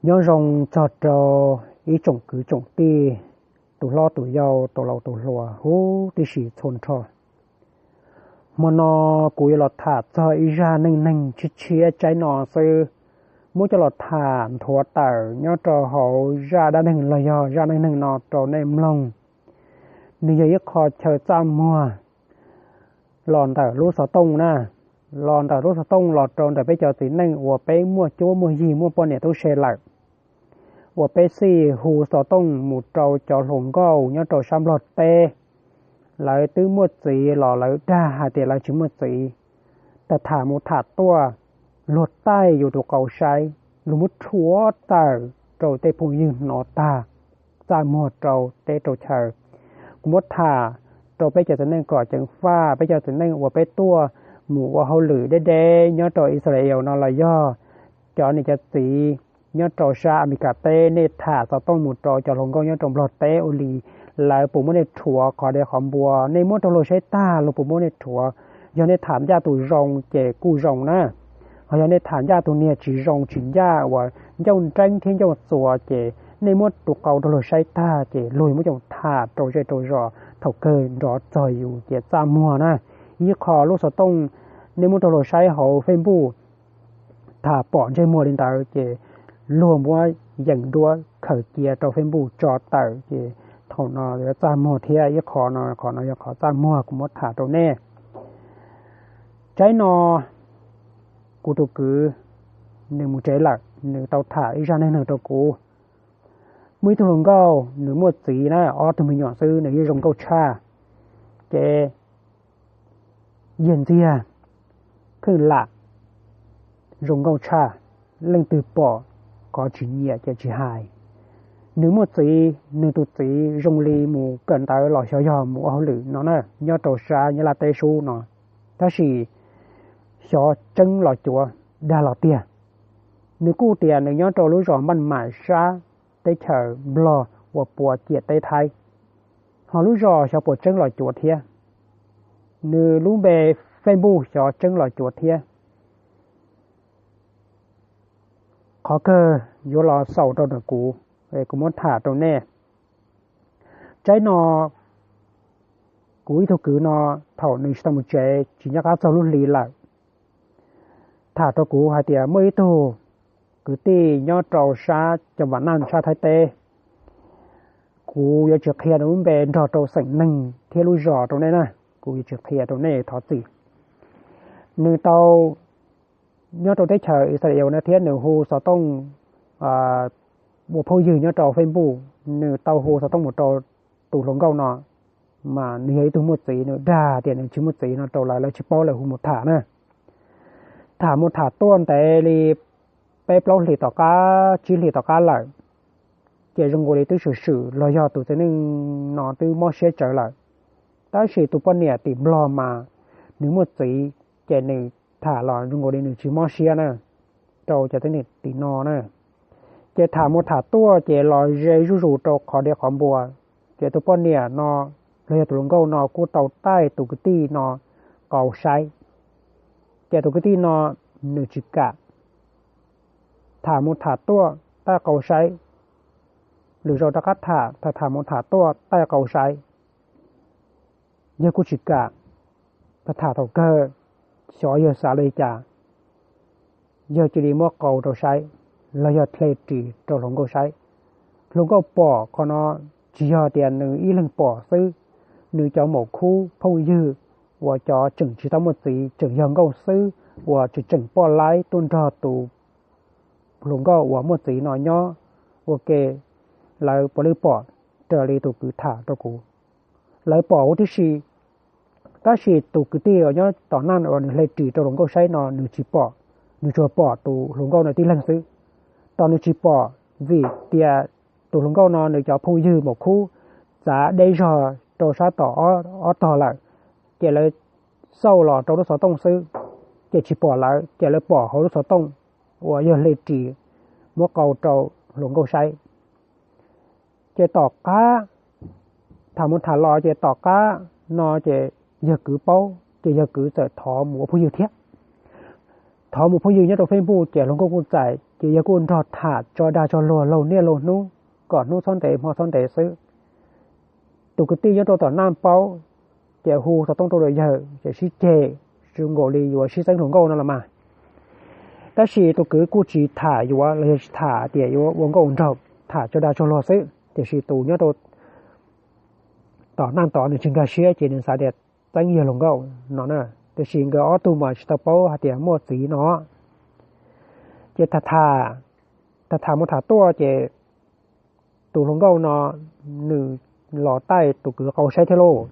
Nyob zoo txog rau ib tsoom kwv tsoom tij, tus hlob tus yau, tus laus tus hluas huv tib si txhua nrho. Hmo no kuv yuav los tham txog ib zaj neej neeg tshiab tshiab tsaib no xwb, muab coj los tham nthuav tawm nyob rau hauv zaj dab neeg los yog zaj neej neeg no rau nej mloog. Nws yog ib qho chaw txaj muag los ntawm lub xov tooj na, los ntawm lub xov tooj los rau ntawm peb cov txiv neej uas peb muaj cuab muaj yig muaj poj niam tub se lawm, uas peb xij hu xov tooj mus rau cov hluas nkauj nyob rau sab Nplog teb. Lawv twb muaj txiv los lawv dag hais tias lawv tsis muaj txiv. Tag tham mus tham tuaj, luag taij yus tus qau saib, luag muab rhuav tawm rau tej phooj ywg hnov tag, txaj muag rau teb rau chaw. Kuv muab tham rau peb cov txiv neej kom ceev faj, peb cov txiv neej uas peb tuaj mus ua hauj lwm deb deb nyob rau Israel no los yog cov niam cov txiv nyob rau sab Amelikas teb, nej tham xov tooj mus rau cov hluas nkauj nyob rau Nplog teb ua li, lawv puas muab nej rhuav qhov dev qhov npua, nej muab rau luag saib tag luag puas muab nej rhuav. Yog nej tham ncaj tus zoo ces kuj zoo na, ho yog nej tham ncaj tus niag tsis zoo tsis ncaj uas ncauj nreeb thiab ncauj txuas ces nej muab tus qau rau luag saib tag ces luag muab coj tham rau zej rau zos, thaum kawg nrov txog yus ces txaj muag na. Ib qho lub xov tooj nej muab rau luag saib hauv Facebook, tham pom ntsej muag li ntawd ces luag muab yeem duab khaws cia rau Facebook tso tawm ces thaum no yuav txaj muag thiab. Ib qho no, qhov no yog qhov txaj muag kuv muab tham rau nej. Tsaib no kuv tus kwv nws mus tsev lawm, nws tau tham ib zaj neej neeg rau kuv. Muaj ib tug hluas nkauj, nws muaj txiv na, ob tug me nyuam xwb, nws yeej zoo nkauj tshaj. Ces yawg ntxiag kheej lam zoo nkauj tshaj, leej twg pom qhov tsis nyiam ces tsis hais. Nws muaj txiv, nws tus txiv zoo li mus kawm ntawv los xyov yog mus ua hauj lwm no na, nyob rau sab Nyab Laj teb sub no, tab sis xyov tseeb los cuav, dag los tiag. Nws kuj tias nws nyob rau lub zos Npaj Mam sab teb chaws Nplog uas puas ciam teb Thaib, ho lub zos xyov puas tseeb los cuav thiab. Nws lub npe Facebook xyov tseeb los cuav thiab. Qhov kawg yuav los xaus rau ntawm kuv, kuv muab tham rau nej. Tsaib no kuv ib tug kwv no, thaum nws tsis tau mus tsev, tsis nco qab txog lub hli lawm, tham rau kuv hais tias muaj ib tug kwv tij nyob rau sab Cam Vam Naj sab Thaib teb. Kuv yuav tsis qhia nws lub npe nrog rau xeem neeg thiab lub zos rau nej na, kuv yuav tsis qhia rau nej, thov txim. Nws tau nyob rau teb chaws Israel no thiab nws hu xov tooj ua phooj ywg nyob rau Facebook. Nws tau hu xov tooj mus rau tus hluas nkauj no, mas nws yog ib tug muaj txiv, nws dag tias nws tsis muaj txiv no rau lawv, lawv tsis paub, lawv hu mus tham na. Tham mus tham tuaj ntev li peb plaub hlis tom qab, tsib hlis tom qab lawm, ces zoo nkaus li twb swm swm los yog tus txiv neej no twb mob siab tsawv lawm. Tab sis tus poj niam tim Nplog mas nws muaj txiv, ces nws tham los zoo nkaus li nws tsis mob siab na, rau cov txiv neej tim no na. Ces tham mus tham tuaj ces los ze zuj zus rau qhov dev qhov npua, ces tus poj niam no los yog tus hluas nkauj no kuj tau taij tus kwv tij no qau saib, ces tus kwv tij no nws tsis kam. Tham mus tham tuaj taij qau saib, lwm zaus rov qab tham, tham mus tham tuaj taij qau saib, yawg kuj tsis kam. Tham thaum kawg, xyov yawg xav li cas, yawg cia li muab qau rau saib, los yog hle ris rau hluas nkauj saib. Hluas nkauj pom qhov no, tsis yog tias nws ib leeg pom xwb, nws cov maum khub phooj ywg uas cov tseem tsis tau muaj txiv, tseem yog nkauj xwb, uas tseem tseem poj laib tuaj nrog tus hluas nkauj uas muaj txiv no nyob ua ke, lawv puav leej pom raws li tus kwv tham rau kuv. Lawv pom huv tib si, tab sis tus kwv tij uas nyob tom Naj uas nws hle ris rau hluas nkauj saib no nws tsis pom, nws tsuas pom tus hluas nkauj no tib leeg xwb. Tos nws tsis pom vim tias tus hluas nkauj no nws cov phooj ywg maum khub txav deb zog rau sab tom ob tog lawm, ces lawv xauj los rau lub xov tooj xwb, ces tsis pom lawv, ces lawv pom hauv lub xov tooj uas yawg hle ris muab qau rau hluas nkauj saib. Ces tom qab, tham mus tham los ces tom qab no ces yawg kwv paub, ces yawg kwv txawm thov mus ua phooj ywg thiab. thov mus phooj ywg nyob rau Facebook ces hluas nkauj kuj txais, ces yawg kuj nrog tham tso dag tso luag laug niaj laug hnub, kom hnub txhob ntev hmo txhob ntev xwb. Tus kwv tij nyob rau tom Naj paub, ces hu xov tooj rau yawg ces sib ceg, zoo nkaus li yuav sib txeeb hluas nkauj no los mas. Tab sis tus kwv kuj tsis tham yuav los yog tsis tham tias yuav ua nkauj nraug, tham tso dag tso luag xwb, tiam sis tus nyob rau tom Naj tod nws tsis nkag siab ces nws xav tias txeeb yawg hluas nkauj no na. Tiam sis nkawd ob tug mas tsis tau paub hais tias muaj txiv no. Ces tham tham, tham tham mus tham tuaj ces tus hluas nkauj no nws los taij tus kwv qau saib thiab lauj.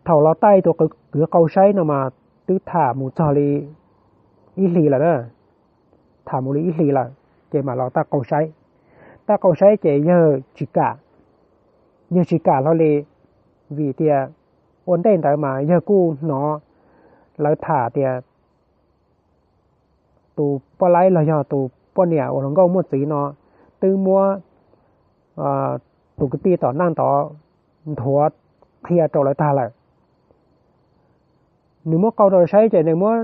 Thaum los taij tus kwv qau saib no mas twb tham mus txog li ib hlis lawm na, tham mus li ib hlis lawm ces mam los taij qau saib. Taij qau saib ces yawg tsis kam, yawg tsis kam hlo li, vim tias ua ntej ntawd mas yawg kuj hnov lawv tham tias tus poj laib los yog tus poj niam uas hluas nkauj muaj txiv no twb muab tus kwv tij tom Naj tod nthuav qhia rau lawv tag lawm. Nws muab qau rau saib ces nws muab,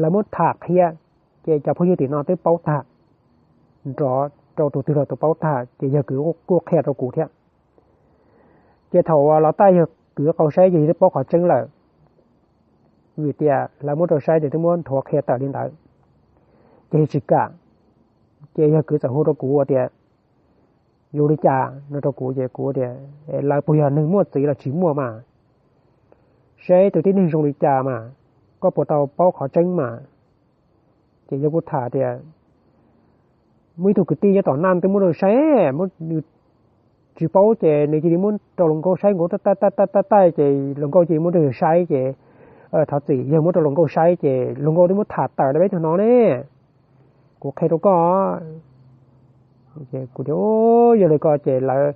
lawv muab tham qhia, ces cov phooj ywg tim no twb paub tag, nrov rau tus twg los tus paub tag, ces yawg kwv kuj qhia rau kuv thiab. Ces thaum uas los taij yawg kwv qau saib ces yawg twb paub qhov tseeb lawm, vim tias lawv muab rau saib ces twb muab nthuav qhia tawm li ntawd. Ces yawg tsis kam, ces yawg kwv txawm hu rau kuv tias, Zoo li cas? No rau kuv ces kuv tias, Lawv puas yog neeg muaj txiv los tsis muaj mas? Saib tus tib neeg zoo li cas mas, koj puas tau paub qhov tseeb mas? Ces yawg kuj tham tias, Muaj ib tug kwv tij nyob tom Naj twb muab rau saib, nws tsis paub ces nws cia li muab rau hluas nkauj saib, hluas nkauj taij taij taij taij taij ces hluas nkauj cia li muab rau yawg saib ces, thov txim, yawg muab rau hluas nkauj saib ces hluas nkauj twb muab tham tawm rau peb tug no ne. Kuv qhia rau koj, kuv tias, Yog li ko ces lawv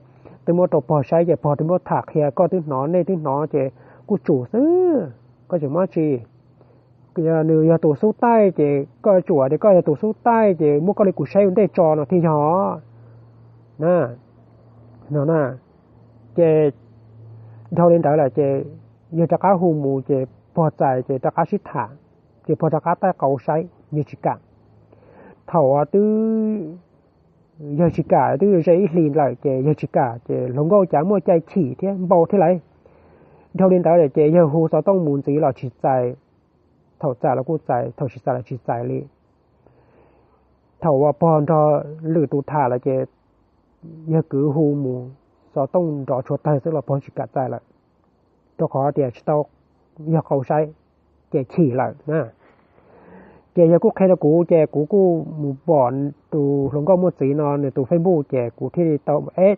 twb muab rau pog saib ces pog twb muab tham qhia, koj twb hnov nej twb hnov ces kuj tsum xwb, koj tseem muab tsi. Nws yog tus xub taij ces koj tsuam tias koj yog tus xub taij ces muab koj li kuv saib ua ntej tso no thiaj yog na. Ces dhau li ntawd lawm ces yawg rov qab hu mus ces pog txais ces rov qab sib tham, ces pog rov qab taij qau saib, yawg tsis kam. Thaum twb, yawg tsis kam twb ze ib hlis lawm ces yawg tsis kam ces hluas nkauj cas muaj cai chim thiab npau thiab lauj. Dhau li ntawd lawm ces yawg hu xov tooj mus ntxiv los tsis txais, thaum txais los kuj txais, thaum tsis txais los tsis txais li. Thaum uas pog nrog lwm tus tham lawm ces yawg kwv hu mus xov tooj nrov tshuav tawg xwb los pog tsis kam txais lawm, rau qhov tias tsis tau yog qau saib ces chim lawm na. Ces yawg kuj qhia rau kuv ces kuv kuj mus pom tus hluas nkauj muaj txiv no nws tus Facebook ces kuv thiaj li tau eb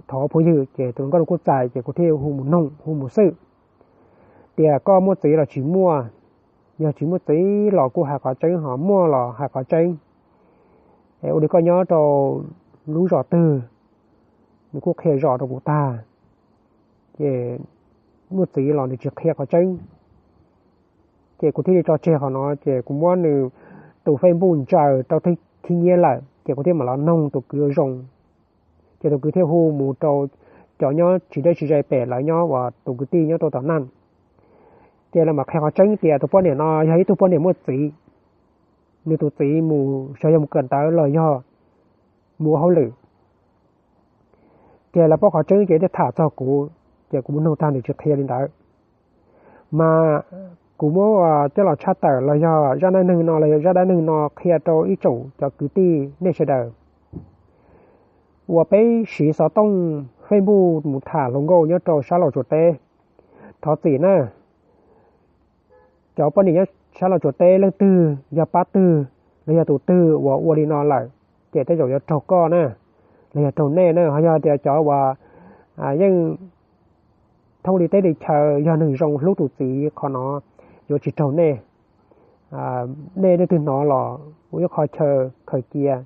thov phooj ywg ces tus hluas nkauj no kuj txais ces kuv thiaj hu mus noog hu mus xwb tias koj muaj txiv los tsis muaj, yog tsis muaj txiv los kuj hais qhov tseeb, ho muaj los hais qhov tseeb. Ua li koj nyob rau lub zos twg? Nws kuj qhia zos rau kuv tag, ces muaj txiv los nws tsis qhia qhov tseeb. Ces kuv thiaj li tso tseg qhov no ces kuv muab nws tus Facebook ntsaws rau thib nyiab lawm ces kuv thiaj mam los noog tus kwv zoo. Ces tus kwv thiaj hu mus rau cov nyob tsis deb tsis ze pem lawv nyob uas tus kwv tij nyob rau tom Naj. Ces lawv mam qhia qhov tseeb tias tus poj niam no yog ib tug poj niam muaj txiv, nws tus txiv mus xyov yog mus kawm ntawv los yog mus ua hauj lwm. Ces lawv paub qhov tseeb ces thiaj tham txog kuv, ces kuv mus noog tag nws tsis qhia li ntawd. Mas kuv muab coj los tshaj tawm los yog zaj dab neeg no los yog zaj dab neeg no qhia rau ib tsoom cov kwv tij nej sawv daws uas peb siv xov tooj Facebook mus tham hluas nkauj nyob rau sab Los Tsuas teb. Thov txim na, cov poj niam nyob sab Los Tsuas teb leej twg yog pab twg los yog tus twg uas ua li no lawm, ces tej zaum yuav raug koj na, los yog raug nej na. Ho yog tias cov uas yeej thoob li teb li chaw yog neeg zoo hlub tus txiv, qhov no yuav tsis raug nej. Nej leej twg hnov los ua ib qho chaw khaws cia,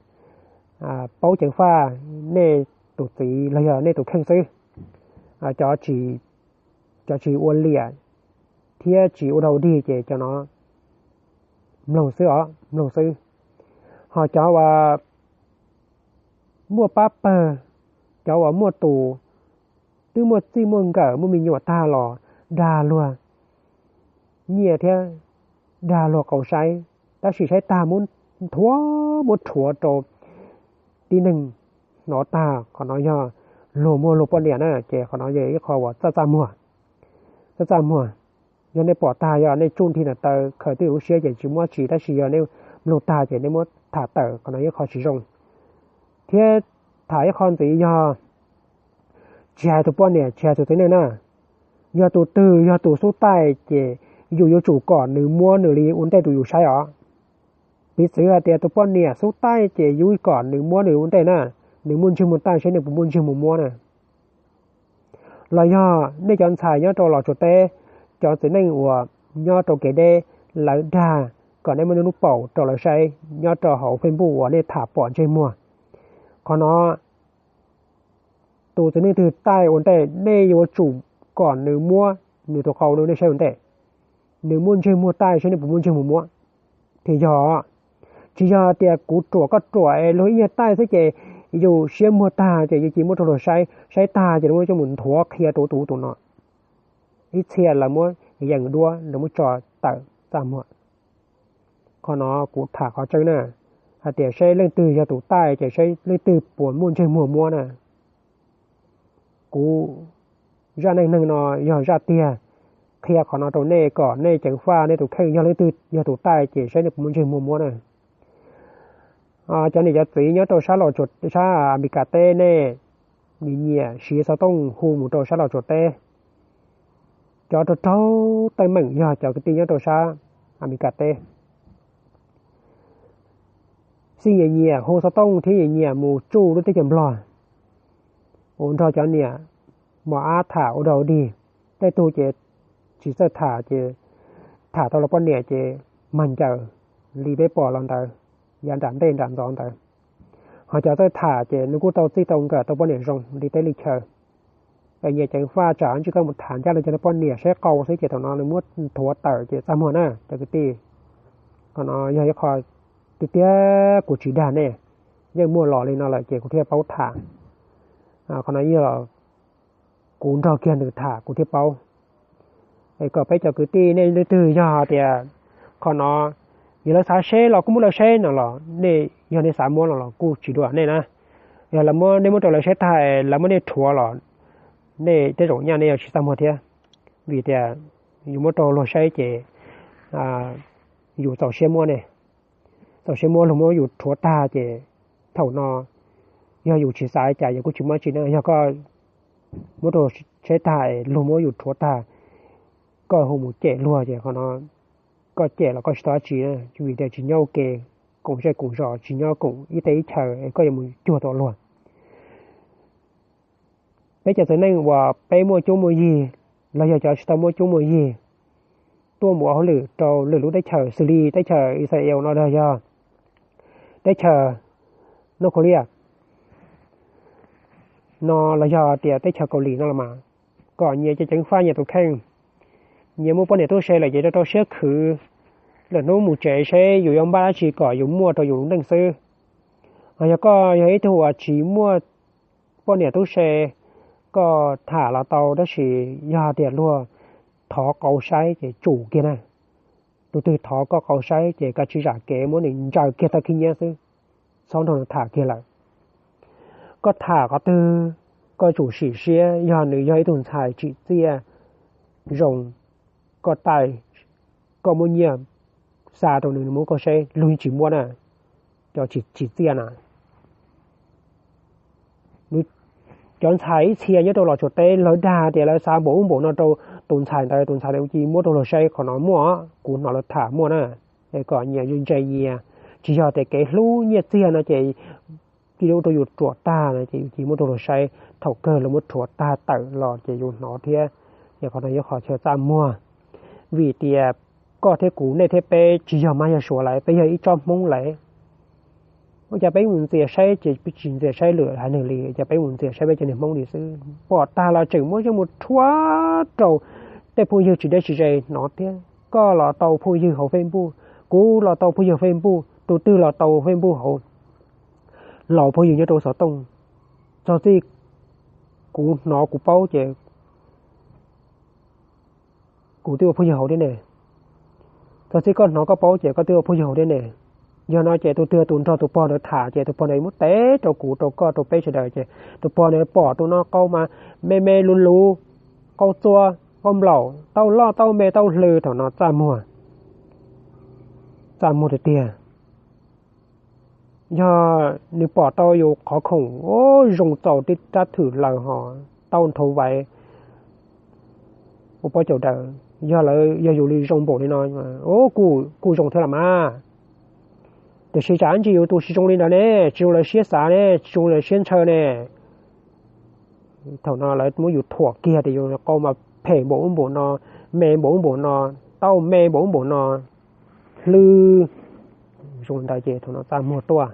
paub ceev faj nej tus txiv los yog nej tus kheej xwb. Cov tsis ua liam thiab tsis ua dog dig ces cov no mloog xwb os, mloog xwb. Ho cov uas muaj pab pawg, cov uas muaj tus twb muaj txij muaj nkawm muaj me nyuam tag los dag luag nyiaj thiab dag luag qau saib, tab sis saib tag muab nthuav muab rhuav rau tib neeg hnov tag. Qhov no yog luag muaj luag poj niam na, ces qhov no yog ib qho uas txaj txaj muag, txaj txaj muag. Yog nej pom tag yog nej tsuj nthi ntawm taw khaws twj ywm lub siab ces tsis muaj tsi, tab sis yog nej mloog tag ces nej muab tham tawm, qhov no yog ib qho tsis zoo. Thiab tham ib qho ntxiv yog tsis hais tus poj niam tsis hais tus txiv neej na, yog tus twg yog tus xub taij ces yus yuav tsum kom nws muab nws li ua ntej rau yus saib os. Piv txwv hais tias tus poj niam xub taij ces yus kom nws muab nws ua ntej na, nws muaj ntsej muag taij saib nws puas muaj ntsej muag muab na. Los yog nej cov ntxhais nyob rau Los Tsuas teb, cov txiv neej uas nyob rau kev deb, lawv dag kom nej muab nej lub paum rau lawv saib nyob rau hauv Facebook uas nej tham pom ntsej muag. Qhov no tus txiv neej twg taij ua ntej nej yuav tsum kom nws muab nws tus qau rau nej saib ua ntej, nws muaj ntsej muag taij saib nws puas muaj ntsej muag muab thiaj yog. Tsis yog tias kuv ruam koj ruam es luag ib nyuag taij xwb ces yus siab muag tag ces yus cia muab rau luag saib, saib tag ces luag muab coj mus nthuav qhia rau tus tus no. Ib txhia lawv muab yees duab, lawv muab tso tawm txaj muag. Qhov no kuv tham qhov tseeb na, hais tias saib leej twg yog tus taij ces saib leej twg puas muaj ntsej muag muab na. Kuv zaj neej neeg no yog zaj tiag, qhia qhov no rau nej kom nej ceev faj nej tus kheej, yog leej twg yog tus taij ces saib nej puas muaj ntsej muag muab na. Cov niam cov txiv nyob rau sab Los Tsuas, sab Amelikas teb, nej nyiam nyiam siv xov tooj hu mus rau sab Los Tsuas teb. Cov raug raug teeb meem yog cov kwv tij nyob rau sab Amelikas teb. Xij nyiam nyiam hu xov tooj thiab nyiam nyiam mus tsuj lub teb chaws Nplog, ua nrog cov niam mos ab tham ua dog ua dig. Tej tug ces tsis txawj tham ces tham tau los poj niam ces mag ncaws li peb pom los ntawd, yav nram ntej nram ntxov ntawd. Ho cov txawj tham ces nws kuj tau txij tau nkawm tau poj niam zoo li teb li chaw. Nyiam ceev faj tsam ntsis koj mus tham ncaj li cov poj niam saib qau xwb ces thaum no nws muab nthuav tawm ces txaj muag na cov kwv tij. Qhov no yog ib qho tiag tiag, kuv tsis dag nej, yeej muaj los li no lawm ces kuv thiaj paub tham. Qhov no yog kuv nrog kiag nws tham kuv thiaj paub. Es kom peb cov kwv tij nej leej twg yog hais tias qhov no yog lawv xav seb los kuj muab lawv seb no los nej yog nej xav muab no los kuj tsis dua nej na. Yog lawv muab, nej muab rau lawv seb tag lawv muab nej rhuav los nej tej zaum nyaj nej yuav tsis txaj muag thiab. Vim tias yus muab rau luag saib ces yus txaus siab muab ne, txaus siab muab luag muab yus rhuav tag ces thaum no yog yus tsis xav cas yus kuj tsis muab tsi na. Yog koj muab rau saib tag luag muab yus rhuav tag, koj hu mus cem luag ces qhov no koj cem los koj tsis tau dab tsi, vim tias tsis nyob ua ke koom zej koom zos, tsis nyob koom ib teb ib chaw es koj yuav mus cuag tau luag. Peb cov txiv neej uas peb muaj cuab muaj yig los yog cov tsis tau muaj cuab muaj yig tuaj mus ua hauj lwm rau lwm lub teb chaws xws li teb chaws Israel no los yog teb chaws North Korea no los yog tias teb chaws Kaus Lim no los mas, kom nyias ceev ceev faj nyias tus kheej. Nyias muaj poj niam tub se lawm ces rau rau siab khwv, lwm hnub mus tsev seb yus yuav npaj dab tsi kom yus muaj rau yus lub neej xwb. Ho yog koj yog ib tug uas tsis muaj poj niam tub se, koj tham los tau tab sis yog tias luag thov qau saib ces tsum kiag na. Tus twg thov koj qau saib ces koj tsis zam kev muab nws ntsaws kiag tag khib nyiab xwb, txhob nrog nws tham kiag lawm. Koj tham qhov twg koj tsum sim siab, yog nws yog ib tug ntxhais tsim txiaj zoo, koj taij, koj muab nyiaj xa rau nws, nws muab koj saib, luag yeej tsis muab na, cov tsim txiaj na. Cov ntxhais ib txhia nyob rau Los Tsuas teb lawv dag tias lawv xav npaum ub npaum no rau tus ntxhais ntawd, tus ntxhais ntawd cia li muab rau luag saib, qhov no muaj, kuv hnov lawv tham muaj na. Es kom nyias ntse nyias, tsis yog tias kev hlub nyiaj txiag no ces cia li ua rau yus ruam tag no ces yus cia li muab rau luag saib, thaum kawg luag muab rhuav tag tawm los ces yus hnov thiab. Ces qhov no yog qhov chaw txaj muag, vim tias koj thiab kuv, nej thiab peb tsis yog mab yog suav lawm, peb yog ib tsob Hmoob lawm. Ua cas peb mus ntxias saib ces peb tsis ntxias saib lwm haiv neeg li, ua cas peb mus ntxias saib peb cov niag Hmoob li xwb? Pom tag los tseem muab zaj mus rhuav rau tej phooj ywg tsis deb tsis ze hnov thiab. Koj los tau phooj ywg hauv Facebook, kuv los tau phooj ywg Facebook, tus twg los tau Facebook hauv, los phooj ywg nyob rau xov tooj. Txog txij kuv hnov kuv paub ces kuv twb ua phooj ywg hauv thiab ne. Txog txij koj hnov koj paub ces koj twb ua phooj ywg thiab ne. Yog no ces tus twg tus nrog tus pog ntawd tham ces tus pog ntawd muab teb rau kuv rau koj rau peb sawv daws ces tus pog ntawd pom tus no qau mas me me luv luv, qau txua, qau nplaum, tau loj tau me tau hlw. Thaum no txaj muag, txaj muag tiag tiag. Yog nws pom tau yus qhov khoom zoo txaus rab thwm lawm ho tau nrhau vaiv ua pob caus daws, yog lawv yog yus li zoo npaum li no, kuj zoo thiab los mas. Tiam sis tsam ntsis yus tus tsis zoo li ntawd ne, tsis zoo lawv siab xav ne, tsis zoo lawv siab ntshaw ne. Thaum no lawv muab yus thuam kiag tias yus qau mas phem npaum ub npaum no, me npaum ub npaum no, tau me npaum ub npaum no, hlw zoo ntawd ces thaum no txaj muag tuaj.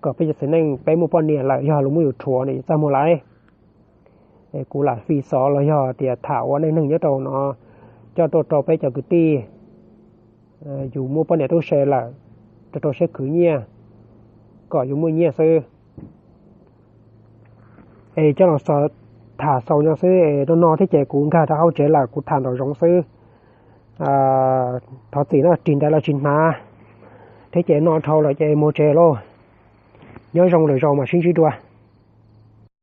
Kom peb cov txiv neej peb muaj poj niam lawm yog luag muab yus rhuav ne txaj muag lawm. Kuv lam fi xov los yog tias tham ua neej neeg nyob rau no coj tuaj rau peb cov kwv tij, yus muaj poj niam tub se lawm, rau rau siab khwv nyiaj kom yus muaj nyiaj xwb. Es coj los tham xaus no xwb es no no thiab ces kuv nkag rau hauv tsev lawm, kuv tham nraum zoov xwb. Thov txim no ris ntawd los tsis hnav thiab ces no dhau lawm ces mus tsev lauj. Nyob zoo lwm zaus mam sib ntsib dua.